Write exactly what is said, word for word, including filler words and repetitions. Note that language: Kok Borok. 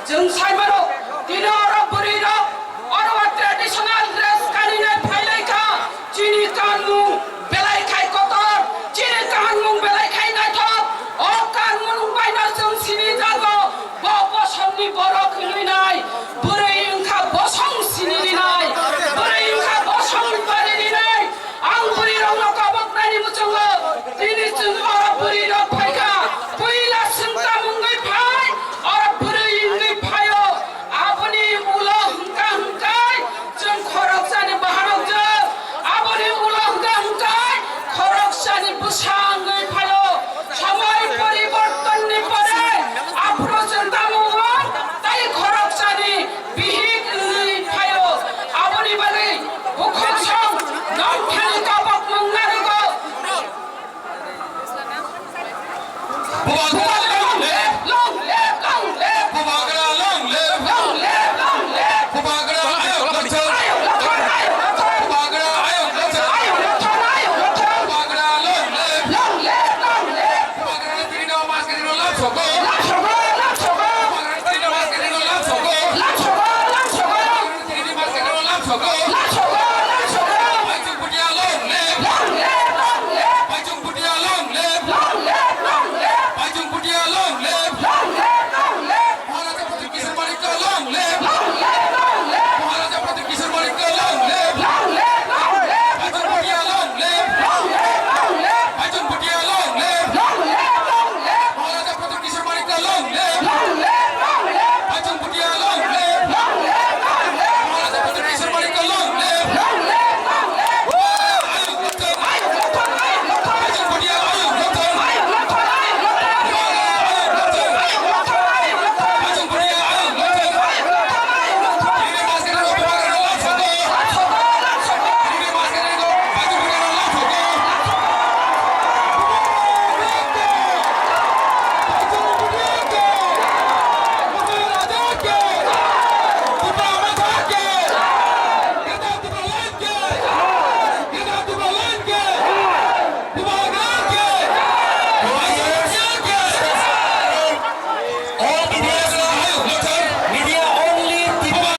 Chwng sai mano, tini oro bwrwi rok oro traditional dress kaninai phai lai kha, chini kanmung belai khai kotor, chini kanmung belai khai naithok. O kanmung bai no chwng sini jago, bo bosongni borok hinwi nai, bwrwi wngkha bosong sini rinai, bwrwi wngkha bosong bari rinai. Ang bwrwi rokno koboknani muchungo, tini chwng oro bwrwi rok phai kha, puila chwng tamung wngwi phai, oro bwrwi wngwi phaio. Aboni ulo hwnkha hwnkhe chwng khoroksani baharokjak. Aboni ulo hwnkha hwnkhe khoroksani bwsa wngwi phaio. Somoi poribortonni pore aphuru chwng tamo wng tei khoroksani bihik wngwi phaio. Aboni bagwi bukhuk song nongthani kobokmung narwgo.